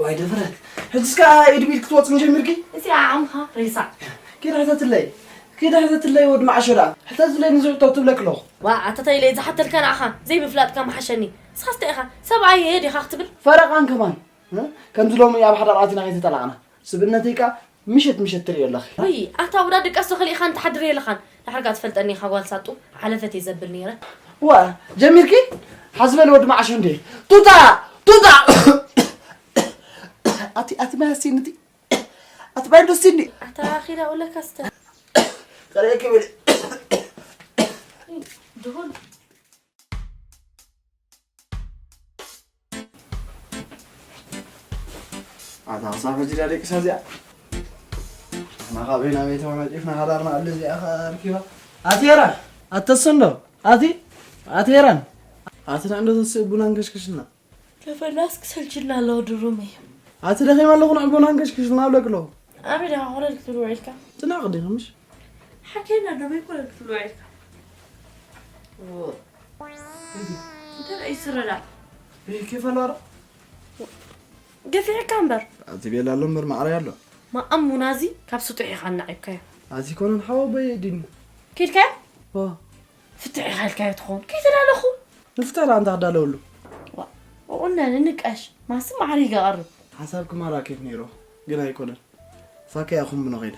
ዋይ ድፍረት። ሕጅስ ከኣ ኢድ ብኢድ ክትወጽኒ ጀሚርኪ? እዚኣ ዓቕምኻ ሬሳ። ኪድ ሕተትለይ። ኪድ ሕተትለይ ወዲ መዓሾ ደኣ። ሕተትለይ ንዝሕቶ ትብለኪ ኣለኹ። ዋ፣ ኣታ እንታይ ኢለ ዝሓተልካ ንዓኻ ዘይምፍላጥካ ምሓሸኒ። ንስኻስ እንታይ ኢኻ? ሰብኣይ እየ ዲኻ ክትብል? ፈረቓን ከማን። እ? ከምዚ ሎሚ ኣብ ሓዳር ኣቲና ከይተጠላቕና። ስብእነተይ ከኣ ምሸት ምሸት ትርእዮ ኣለኺ። ወይ፣ ኣታ ውዳ ድቃስ ተኸሊእኻን ትሓድር የለኻን። ድሓር ከኣ ትፈልጠኒ ኢኻ ጓል ሳጡ። ሓለፈት እየ ዘብል ነይረ። ዋ፣ ጀሚርኪ? ሓዝበል ወዲ መዓሾ እንዴ። ቱታ! ቱታ! ኣቲ፣ ኣቲ ማይ ኣስቲኒ እቲ። ኣቲ ማይ ዶ ኣስቲኒ። ኣታ ኺዳ ውለካ ስተ። ከርእየኪ በሊ። ድኹል። ኣታ ክሳብ ሕጂ ድያ ደቂሳ እዚኣ? ንሕና ካበይ ናበይ ተወናጪፍና ሓዳርና ኣሉ እዚኣ ኸኣ ኣርኪባ። ኣቲ ሄራን፣ ኣቲ ተስንዶ፣ ኣቲ፣ ኣቲ ሄራን። ኣቲ ንዕንዶ ተስእ ቡና እንከሽክሽልና። ከፈላስ ክሰልችልና ኣለዎ ድሩመይ። ኣቲ ደኺመ ኣለኹ ንዕ ቡና እንከሽክሽልና እብለኪ ኣለኹ። ኣበይ ዲኻ ኮለል ክትብል ውዒልካ? ትናቕ ዲኺ ምሽ? ሓከይና ዶ በይ ኮለል ክትብል ውዒልካ? እንታይ ደኣ ይስረዳ? ይህ ኬፍ ኣለዋ ዶ? ገፊዕካ እምበር። ኣቲ ቤላ ኣሎ እምበር ማዕረ ኣሎ። ማኣም ሙናዚ ካብ ስጡሕ ኢኻ እናዒብካዮ። ኣቲ ኮነን ሓወቦይ ዲኒ። ኪድካዮ? ዋ። ፍትሕ ኢኻ ኢልካዮ ትኸውን። ከይተዳለኹ። ንፍትሕ ደኣ እንታይ ክዳለወሉ? ዋ፣ ብቑነ ንንቀሽ። ማስም ማዕረ ይገቐርብ። ሓሳብኪ ማራ ኬፍ ነይሮ። ግን ኣይኮነን። ፋከይ ኣኹምብኖ ከይደ።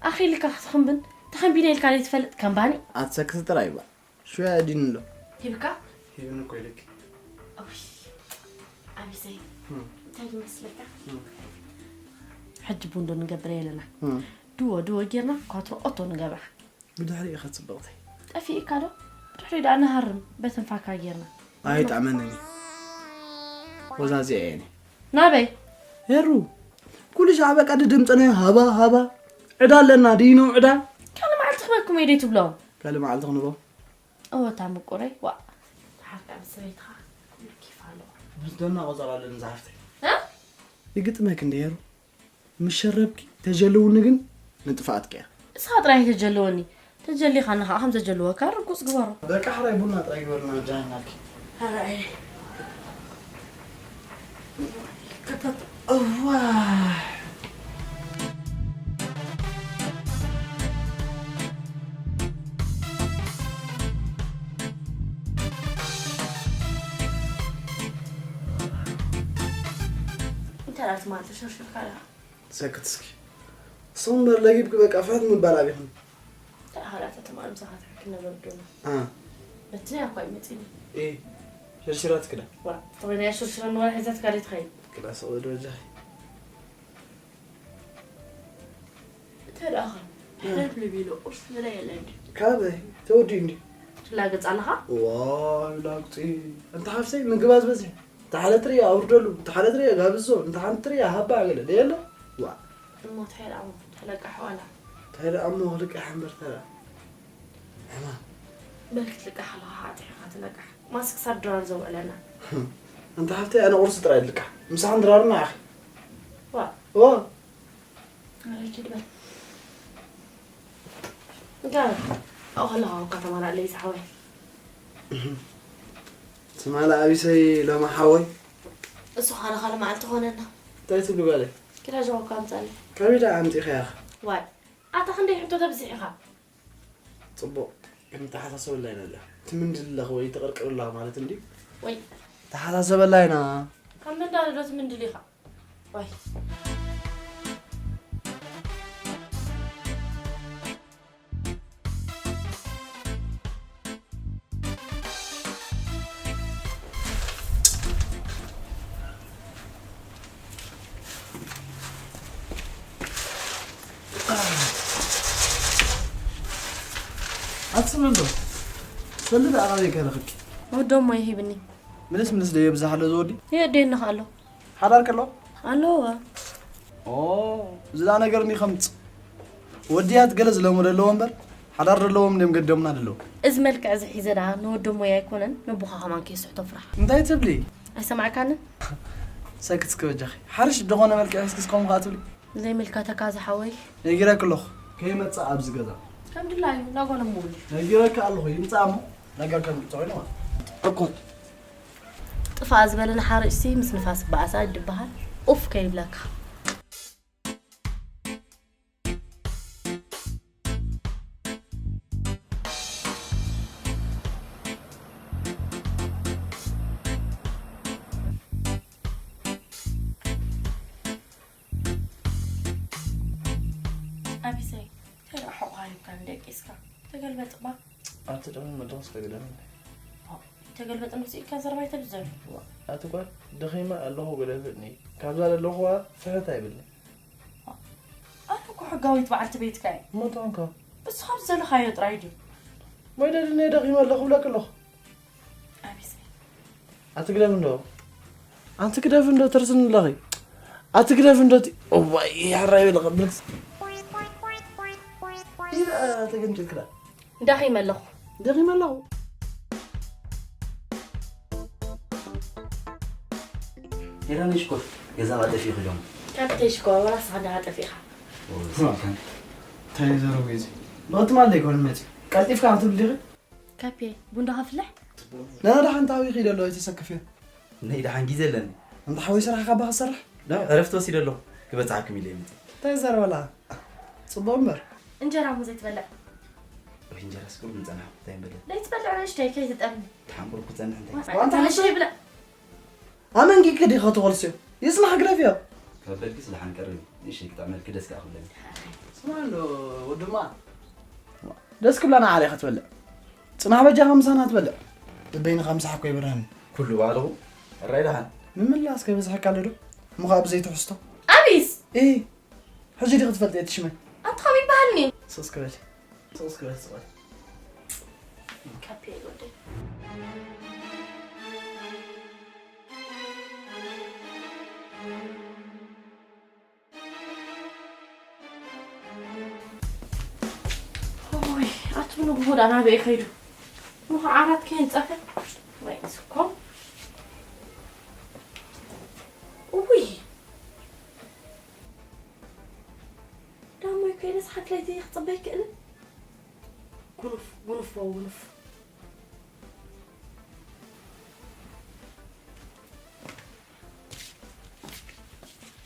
ኣኺልካ ክትኽንብን፣ ተኸንቢነ ኢልካ ዘይትፈልጥ ከምባኒ። ኣትሰክቲ ጥራይ እባ። ሽወያ ዲን ኣሎ። ሂብካ? ሂብኒ እኮ ኢልኪ። እውይ፣ ኣቢሰይ፣ እም። እንታይ ይመስለካ? እም። ሕጂ ቡን ዶ ንገብር የለና? እም። ድዎ ድዎ ጌርና ኳትሮ ኦቶ ንገብራ። ብድሕሪ ኢኻ ጽብቕተይ። ጠፊእካ ዶ? ብድሕሪ ደኣ ንሃርም በተን ፋካ ጌርና። ኣይጥዕመንን እዩ። ወዛዚኣ እየ እኔ። ናበይ? ሄሩ፣ ኩሉ ሻዕ በቃ ድድምጽነ ሃባ ሃባ። ዕዳ ኣለና ድዩ ነው ዕዳ? ካልእ መዓልቲ ክበኩም እየ ደይ ትብሎ? ካልእ መዓልቲ ክንቦ? እወ፣ እታ ምቁረይ፣ ዋእ፣ ደሓር ከኣ ምስ ሰበይትኻ ኩሉ ኬፍ ኣለዎ። ምስ ደና ቆጸራ ኣለኒ ዝሓፍተይ። እ? ይግጥመክ እንደ ሄሩ። ምስ ሸረብኪ ተጀልውኒ ግን ንጥፍኣትኪ እያ። ንስኻ ጥራይ ተጀልወኒ። ተጀሊኻኒ ኸዓ ከም ዘጀልወካ ርጉጽ ግበሮ። በቃ ሕራይ ቡና ጥራይ ግበርና ጃሂናልኪ። ሕራይ። ከተት-፣ እዋ። እንታይ ደኣ ትማል ተሸርሽርካ ደኣ? ሰክት እስኪ። ስም እምበር ለጊብኪ በቃ ፍሕት ምባል ኣቢኹም። እንታይ ደኣ ትማል ምሳኻ ትሕክነ በርዶና? አ። በትንያ እኳ ይመጽእኒ። እ። ሽርሽራት ክዳ። ዋ፣ ተኾይና ሽርሽራ ንዋላ ሒዛትካ ደይ ትኸይድ። ክዳ ስቕ በል በጃኺ። እንታይ ደኣ ኸ? እ። ሕልፍ ልቢሎ ቁርስ ዝበለ የለን ድዩ? ካበይ? ተወዲኡ እንድዩ። ትላገጽ ኣለኻ? ዋይ፣ ላግጺ። እንተ ሓፍተይ ምግብ ኣዝበዝሒ። እንተ ሓደ ትርእያ ኣውርደሉ፣ እንተ ሓደ ትርእያ ጋብዞ፣ እንተ ሓንቲ ትርእያ ሃባ ገለ ደየለ? ዋ። እሞ እንታይ ደኣ እሞ ተለቃሕ ዋላ? እንታይ ደኣ እሞ ክልቃሕ እምበር እንታይ ደኣ? ሕማም። በል ክትልቃሕ ኣለኻ፣ ኣጥሒኻ ትለቃሕ። ማስክ ክሳብ ድራር ዘውዕለና። ኣንታ ሓፍተይ፣ ኣነ ቁርሲ ጥራይ ልቃሕ። ምሳሕን ድራርና ኣኺ። ዋ። ዋ። ኣረ ኪድ በል። እንታይ? ኣብኡ ከለኻ እኳ ተማላእ ለይስ ሓወይ። ትማሊ ኣቢሰይ ሎሚ ሓወይ። እሱ ኻነ ካልእ መዓልቲ ኾነና። እንታይ ትብሊ ጓለይ? ኪዳ ጀዋካ ኣምጻለይ። ካበይ ደኣ ኣምጺኻያ? ዋይ፣ ኣታ ክንደይ ሕቶ ተብዝሕ ኢኻ። ጽቡቕ፣ ግን ተሓሳሰበላ ኢና ኣላ። ትምንድል ኣለኻ ወይ ትቕርቅር ኣለኻ ማለት እንድዩ? ወይ። ተሓሳሰበላ ኢና። ካብ ምንዳል ዶ ትምንድል ኢኻ? ወይ። ኣቲ ስምንቶ፣ ሰሉ ደኣ ካበይ ከረኽብኪ? ወዶ እሞ ይሂብኒ። ምልስ ምልስ ዶ የብዝሕ ኣሎ እዚ ወዲ? የእደየኒ ከ ኣሎ። ሓዳር ከሎ? ኣለዎ። ኦ፣ እዚ ደኣ ነገር እኒ ከምጽ። ወድያት ገለ ዝለሙ ደለዎ እምበር፣ ሓዳር ደለዎም እንድዮም ገደሙና ደለዉ። እዚ መልክዕ እዚ ሒዘ ደኣ ንወዶ እሞ ኣይኮነን፣ ንቦኻ ከማን ከየስሕቶ ፍራሕ። እንታይ ትብሊ? ኣይሰማዕካንን? ሰክት እስከ በጃኺ። ሓርሽ ዝኾነ መልክዕ ሒዝኪ እስከ ከምኡ ከኣ ትብሊ? ዘይምልከተካ ዝሓወይ። ነጊረኪ ኣለኹ፣ ከይመጽእ ኣብዚ ገዛ። ከም ድላዩ፣ ናጓሎም ምውል። ነጊረኪ ኣለኹ፣ ይምጻእ እሞ ነገር ከም ትኾይኑ ማለት። ዕኮት። ጥፋእ ዝበለ ንሓርጭሲ ምስ ንፋስ ይበኣሳ ይድበሃል። ኡፍ ከይብለካ። ኣቢሰይ፣ እንታይ ደኣ ሕቑኻ ሂብካኒ ደቂስካ? ተገልበጥ እባ። ኣቲ ደሞ መድረኽ እስከ ግደፍኒ። ተገልበጥ ምስ ኢልካ ዘረባ ኣይተብዝሕ። ዋ፣ ኣቲ ጓል፣ ደኺመ ኣለኹ ግደፍኒ። ካብዛ ዘለኹዋ ፍሕት ኣይብልኒ። ኣነ እኮ ሕጋዊት በዓልቲ ቤትካ እየ። እሞ እንታይ ኾንካ? እሱ ካብ ዘለኻዮ ጥራይ ድዩ? ሞይ ደድነ ደኺመ ኣለኹ ብለክ ኣለኹ። ኣቢሰይ። ኣቲ ግደፍ እንዶ። ኣንቲ ግደፍ እንዶ ተርስኒ ኣለኺ። ኣቲ ግደፍ እንዶ እቲ፣ እዋይ፣ ያራይ በለ ቀብልክስ። ይላ ተገምጭልክላ። ደኺመ ኣለኹ። ደኺመ ኣለኹ። ሄራን ሽኮር ገዛ ጠፊኡ ኢሎም። ካብተይ ሽኮር፣ ወላ ንስኻ ደኣ ጠፊእኻ። ኦ፣ ስልካን። እንታይ ዘረቡ እዚ? ብቕትማል ዘይኮነ መፂ። ቀልጢፍካ ክትብል ዲኺ? ካፔ፣ ቡን ዶ ከፍልሕ? ንኣ ደሓን ታዊኺ ኢለ ኣለኹ፣ ኣይተሰክፍዮ። ነይ ደሓን ግዜ ኣለኒ። እንተ ሓወይ ስራሕ ካባ ክሰርሕ? ዳ ዕረፍቲ ወሲደ ኣለኹ። ክበጽሓኩም ኢለ እየ መጺአ። እንታይ ዘረበላ? ጽቡቕ እምበር። እንጀራ እሞ ዘይትበልዕ? ወይ እንጀራስ ቁሩብ ምጸናሕኩ፣ እንታይ እምበለ? ዘይትበልዕ ንእሽተይ ከይትጠምኒ። ደሓን ቁሩብ ክጸንሕ እንታይ? ዋንታ ንእሽተይ ብላ። ኣመንጊኪ ዲኺ ትኾልስዮ? ይጽናሕ ግደፍዮ። ካብ በልክስ ደሓን ቀርብ። ንእሽተይ ክጥዕመልኪ ደስ ከኣ ክብለኒ። ስማዕ እንዶ ወድማ። ደስ ክብላ ንዓ ኢኻ ትበልዕ። ጽናሕ በጃኻ ምሳና ትበልዕ። ልበይ ንኻ ምሳሕ እኮ ይብርሃኒ። ኩሉ ባዕልኹ። ሕራይ ደሓን። ምምላስ ከይበዝሐካ ኣሎ ዶ? እሞ ኸኣ ብዘይ ትሕዝቶ። ኣቢስ! እይ! ሕጂ ዲኺ ትፈልጥዮ እቲ ሽመይ? ኣንታ ኸም ይበሃልኒ። ሶስ ክበል። ሶስ ክበል፣ ስቕ በል። ካፔ ወደይ። ኦይ፣ ኣቱ ንግሆ ዳ ናበይ ከይዱ? ንኹ ዓራት ከየንጸፈ? ወይ ስኮ። ውይ። ዳሞ ይከይነስ ሓንቲ ለይቲ ክጽበ ኣይክእልን። ጉኑፍ፣ ጉኑፍ፣ ጉኑፍ።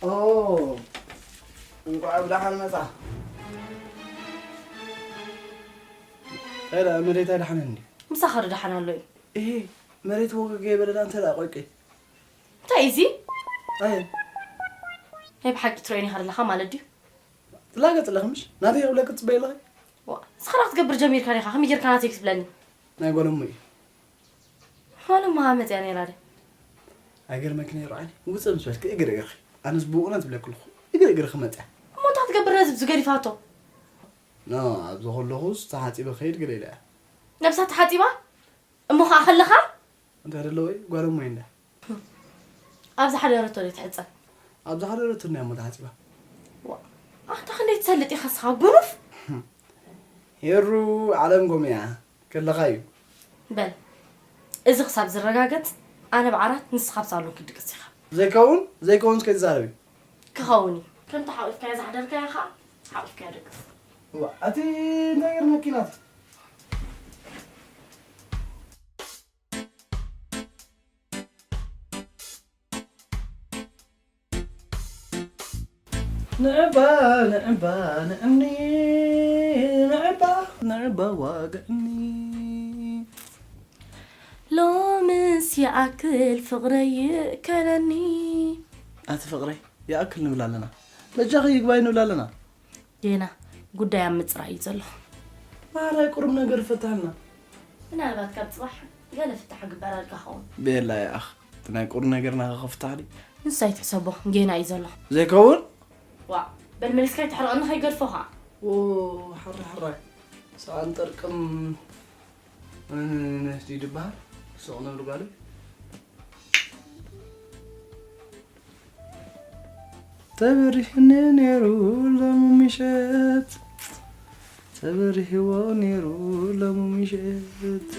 ኦ፣ እንቋዕ ብደሓን መጻ። እንታይ ደኣ፣ መሬት ኣይደሓነን እንድዩ? ምሳኻ ዶ ደሓን ኣሎ እዩ? እሂ፣ መሬት ወገግ የበለና እንተ ደኣ ቆይቂ። እንታይ እዩ እዚ? ኣየ። ናይ ብሓቂ ትርእዮኒ ኢኻ ዘለኻ ማለት ድዩ? ትላገጽ ኣለኺ ምሽ? ናተይ ክብለኪ ትጽበዪ ኣለኺ? ዋ፣ ንስኻ ዶ ክትገብር ጀሚርካ ዲኻ? ከመይ ጌርካ ናተይ ክትብለኒ? ናይ ጓል እሞ እዩ። ጓል እሞ ሃመት እያ ነይራ ደ? ኣይገርመኪ ነይሩ ዓይኒ? ውጽእ ምስ በልኪ እግሪ እግርኺ። ኣነስ ብእውነት እብለኪ ኣለኹ። እግሪ እግርኺ መጽያ። እሞ እንታይ ክትገብር ነዚ ብዝገዲፋቶ? ኖ፣ ኣብዚ ከለኹስ ተሓጺበ ክኸይድ ገለ ኢለ እያ። ነብሳ ተሓጺባ? እሞ ኸኣ ከለኻ? እንታይ ደለዎ እዩ? ጓል እሞ እዩ እንዳ። ኣብ ዝሓደረቶ ዶ ትሕጸብ? ኣብ ዝሓደረቶ እንዳ እሞ ተሓጺባ። ዋ፣ ኣንታ ክንደይ ትሰልጥ ኢኻ እስኻ ጉኑፍ? ሄሩ ዓለም ጎሚያ ከለኻ እዩ። በል፣ እዚ ክሳብ ዝረጋገጽ ኣነ ብዓራት ንስኻ ኣብ ሳሎን ክትድቅስ ኢኻ። ዘይከውን፣ ዘይከውንስ ከይትዛረቢ። ክኸውን እዩ። ከምቲ ሓቂፍካዮ ዝሓደርካዮ ኸኣ ሓቂፍካዮ ደቅስ። ዋ፣ ኣቲ እንታይ ገርመኪ ናት? ንዕባ፣ ንዕባ፣ ንዕኒ፣ ንዕባ፣ ንዕባ ዋግዕኒ። ሎምስ ይኣክል ፍቕረይ ይእከለኒ። ኣቲ ፍቕረይ፣ ይኣክል ንብል ኣለና። በጃኺ ይግባይ ንብል ኣለና። ጌና ጉዳይ ኣብ ምጽራይ እዩ ዘሎ። ማራ ቁሩብ ነገር ፈታሕልና። ምናልባት ካብ ጽባሕ ገለ ፍታሕ ግበረልካ ኸውን። ቤላ ይኣኽ፣ እቲ ናይ ቁሩብ ነገርና ከ ክፍታሕ ድዩ? ንሱ ኣይትሕሰቦ፣ ጌና እዩ ዘሎ። ዘይከውን? ዋእ፣ በል መሊስካ ኣይትሕርቐኒ ከይገድፎ ኸኣ። ኦ፣ ሕራይ ሕራይ። ሰኣን ጠርቅም፣ እ፣ ነፍቲ ድበሃል? ስቕ ነብሉ ጓለይ። ተበሪሕኒ ነይሩ ሎሚ ምሸት፣ ተበሪሕዎ ነይሩ ሎሚ ምሸት።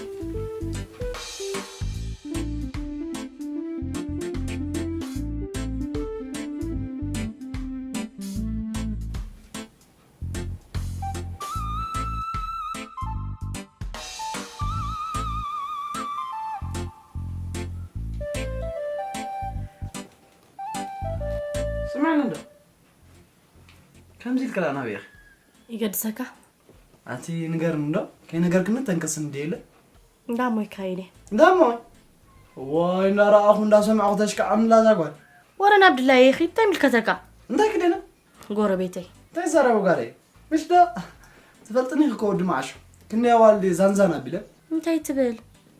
ስምዕኒ እንዶ፣ ከምዚ ኢልክላ ናበይ ኢኺ? ይገድሰካ? ኣቲ ንገርኒ እንዶ፣ ከይነገርክኒ ተንቀስኒ እንድየ ኢለ። እንዳሞ ይካይድ እየ። እንዳሞ? ዋይ፣ እንዳረኣኹ እንዳሰማዕኹ ተሽካዕምላ እዛ ጓል። ወረ ናብ ድላየ ይኺድ፣ እንታይ ይምልከተካ? እንታይ ክደነ? ጎረቤተይ። እንታይ ዘረቡ ጋር? ምሽ ዶ? ትፈልጥኒ ኢኺ እኮ ወዲ መዓሾ። ክንደይ ኣዋልድ ዛንዛን ኣቢለ። እንታይ ትብል?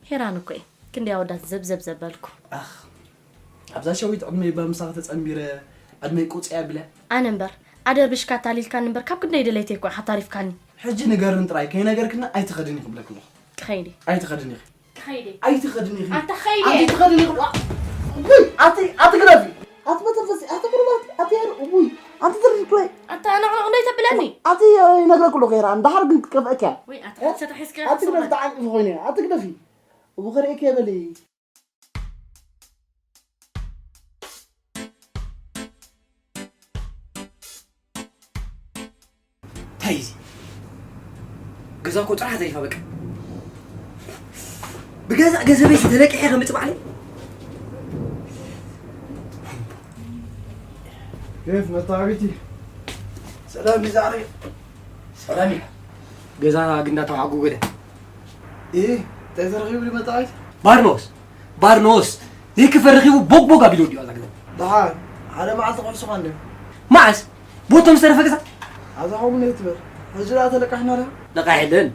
ሄራን እኮ እየ። ክንደይ ኣወዳት ዘብዘብ ዘበልኩ። ኣኽ፣ ኣብዛ ሸዊት ዕድመይ እባ ምሳኺ ተጸንቢረ፣ ዕድመይ ቁጽ እያ ኣቢለ። ኣነ እምበር፣ ኣደርቢሽካ ኣታሊልካኒ እምበር፣ ካብ ክንደይ ደለይተይ እኮ ኢኻ ታሪፍካኒ። ሕጂ ንገርኒ ጥራይ፣ ከይነገርክኒ ኣይትኸድን ኢኺ ብለኪ ኣለኹ። ክኸይድ እየ። ኣይትኸድን ኢኺ። ክኸይድ እየ። ኣይትኸድን ኢኺ። ኣታ ኸይድ ኣንቲ እየ። ትኸድን ኢኺ። ውይ፣ ኣቲ፣ ኣቲ ግደፊ። ኣቲ መተንፈሲ፣ ኣቲ ቁርባት፣ ኣቲ ያር፣ ውይ፣ ኣንቲ ትርድኩ። ኣታ ኣናቕናቕ እንታይ ተብለኒ? ኣቲ ይነግረኩ ኣለኹ ሄራን፣ ደሓር ግን ክትከፍአኪ እያ። ወይ ኣቲ እ? ሓንሳእ ተሒዝካ ኣቲ ግደፊ፣ ትሰማዕ። ተዓቂፉ ኮይነ፣ ኣቲ ግደፊ። እቡ ከርእየኪ እየ በሊ። እንታይ እዚ? ገዛ እኮ ጥራሕ ተሪፋ በቃ። ብገዛ ገንዘበይ ተለቂሐ ከምጽእ ባዕለይ። ኬፍ መታዕቢቲ። ሰላም ይዛዕሪ። ሰላም እዩ። ገዛ ግንዳ ተባዕጉ ገደ። እ፣ እንታይ ተረኺቡ መታዕቢቲ? ባርኖስ፣ ባርኖስ ዘይክፈር ረኺቡ ቦግ ቦግ ኣቢሉ ወዲኡ ኣዛ ገዛ። ደሓን፣ ሓደ መዓልቲ ክሕሱኻ እንድዮም። መዓስ? ቦቶም ዝተረፈ ገዛ? ኣዛ ከምኡ ነይ ትበል። ሕጂ ደኣ ተለቃሕና ዳ? ለቃሕ የለን።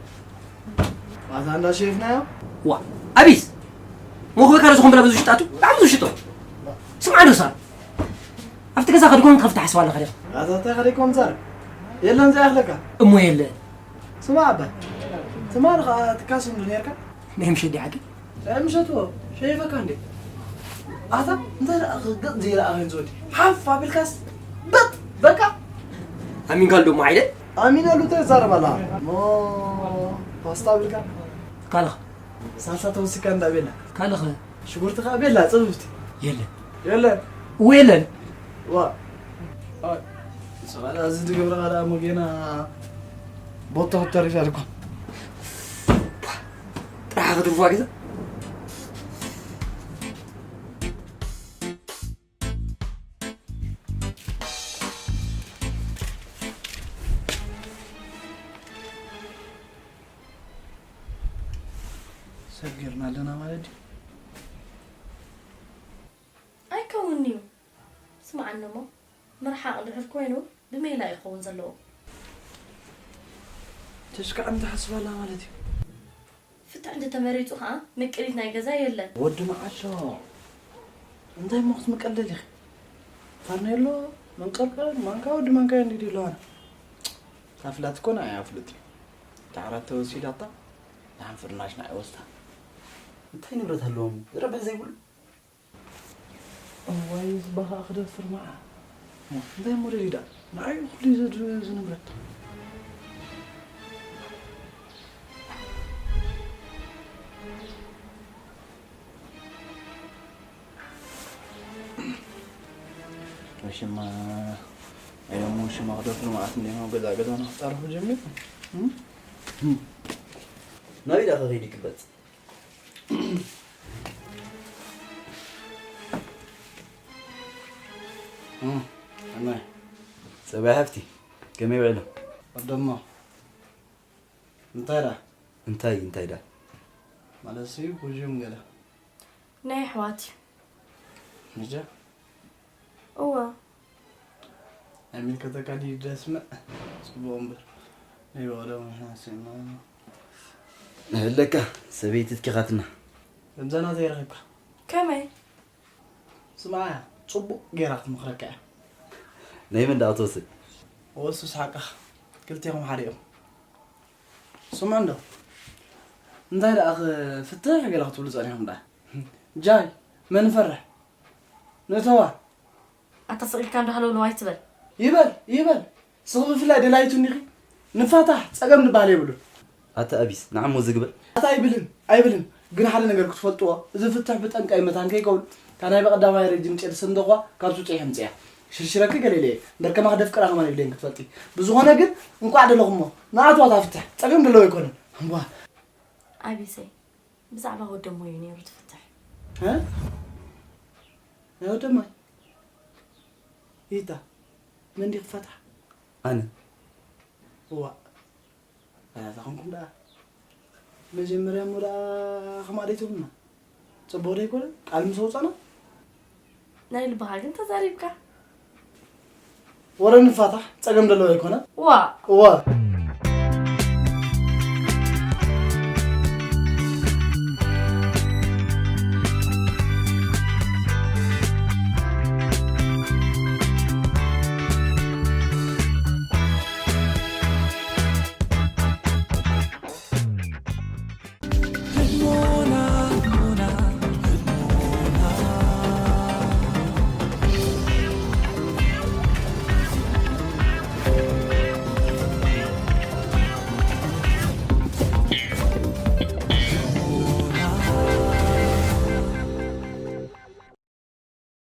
ኣዛ እንዳ ሸይፍናዮ? ዋ፣ ኣቢስ! ሞኽበካ ዶ ዝኾን ብላ ብዙ ሽጣቱ? ብጣዕሚ ብዙ ሽጦ። ስምዓ ዶ ሳር? ኣብቲ ገዛ ከድጎን ከፍታ ሓስባ ኣለኻ ዲኻ? ኣዛ እንታይ ከደይ ኮምሳር? የለን ዘይኣኽለካ? እሞ የለ። ስማ ኣባ፣ ትማሊ ኸኣ ትካስ እንዶ ነርካ? ናይ ምሸት ዲያ ዓዲ? ናይ ምሸት ወ፣ ሸይፈካ እንዴ? ኣታ እንታይ ደኣ ገጽ ዘይረኣኸን ዝወዲ? ሓፍ ኣቢልካስ በጥ፣ በቃ። ኣሚንካ እንዶ እሞ ዓይለ? ኣሚነሉ እንታይ ይዛረብ ኣላ? እሞ ፓስታ ኣቢልካ? ካልኻ? ሳልሳ ተወሲካ እንዳ ቤላ። ካልኻ? ሽጉርቲ ኸኣ ቤላ ጽብብቲ። የለን። የለን። እወ የለን። ዋ። ኣይ፣ ሰባላ እዚ ዝገብረኻ ደኣ እሞ ጌና ቦቶ ክትተርፍ እያ እኮ። ጥራሕ ክትርፉ ኣግዛ። ሰብ ጌርና ኣለና ማለት ድዩ? ኣይከውንን'ዩ። ስምዓኒ እሞ፣ ምርሓቕ ድሕር ኮይኑ ብሜላ እዩ ክኸውን ዘለዎ። ተሽካዕ እንተሓስባላ ማለት እዩ። ፍትሕ እንተተመሪጹ ኸኣ ምቅሊት ናይ ገዛ የለን። ወዲ መዓሾ፣ እንታይ እሞ ክትምቀል ደሊኺ? ፈርኔሎ፣ መንቀርቀር፣ ማንካ፣ ወዲ ማንካ እንዲ ድዩ ኣለዋና? እታ ፍላት እኮ ንዓይ ኣፍልጥ እዩ። እታ ዓራት ተወሲዳታ፣ ደሓን ፍርናሽ ንዓይ ወስዳ። እንታይ ንብረት ኣለዎም? ዝረብሕ ዘይብሉ? እዋይ፣ ዝባኻ ክደፍር መዓ። እንታይ እሞ ደልዩ ደኣ? ንዓይ ኩሉ እዩ ዘድ-፣ ዝንብረት። ሽማ፣ ኣይ፣ እሞ ሽማ ክደፍር መዓት እንዲሞ ገዛ ገዛ ንኽጻረፉ ጀሚሩ። እም? እም። ናበይ ደኣ ከኸይድ ይግበጽ? እም፣ እመ። ጸባይ ሃፍቲ፣ ከመይ ውዒሉ? ወደሞ፣ እንታይ ደኣ? እንታይ፣ እንታይ ደኣ? ማለት ሲ፣ ኩጂም ገለ። ናይ ኣሕዋት እዩ። ንጃ? እወ። ኣይምልከተካ ድዩ ደስምዕ? ጽቡቕ እምበር። ናይ በቐደሙ ንሕና ስዕና። ንህለካ ሰበይቲ ትኪኻትና። ከምዛ ናተይ ረኺብካ። ከመይ? ስምዓ፣ ጽቡቕ ጌራ ክትመኽረካ እያ። ናይ መን ደኣ ትወስድ? ወሱስ ሓቅኻ። ክልቴኹም ሓደ ኢኹም። ስምዑ እንዶ። እንታይ ደኣ ኽ-፣ ፍትሕ ገለ ክትብሉ ጸኒሕኩም ደኣ? ጃይ፣ መን ይፈርሕ? ንእተዋ። ኣታ ስቕ ኢልካ እንዶ ሃለውለው ኣይትበል። ይበል፣ ይበል። ስኽ ብፍላይ ደላይቱ እኒኺ። ንፋታሕ፣ ጸገም ዝበሃል የብሉን። ኣታ ኣቢስ፣ ንዓሞ ዝግበር። ኣታ ኣይብልን፣ ኣይብልን። ግን ሓደ ነገር ክትፈልጥዎ፣ እዚ ፍትሕ ብጠንቂ ኣይመታን ከይከውን፣ እታ ናይ በቐዳማይ ረጅም ጨርሲ እንደኳ ካብ ሱጡ ይሕምጽያ። ሽርሽረኪ ገለ ኢለ እየ። እንደርከማ ክደፍቅራ ከማን የብለይን ክትፈልጢ። ብዝኾነ ግን፣ እንቋዕ ደለኹሞ። ንኣትዋ እታ ፍትሕ። ጸገም ደለዎ ኣይኮነን። እምቧ። ኣቢሰይ፣ ብዛዕባ ወደሞ እዩ ነይሩ እቲ ፍትሕ። እ? ናይ ወደማይ? ይታ መን ድዩ ክፈታሕ? ኣነ። እዋ ኣያ ዝኾንኩም ደኣ መጀመርያ እሞ ደኣ ከማእ ደይትብሉና? ጽቡቕ ደይኮነ ቃል ምስ ኣውጻና? ናይ ልብኻ ግን ተዛሪብካ። ወረ ንፋታሕ ጸገም ዘለዎ ኣይኮነ። ዋ እዋ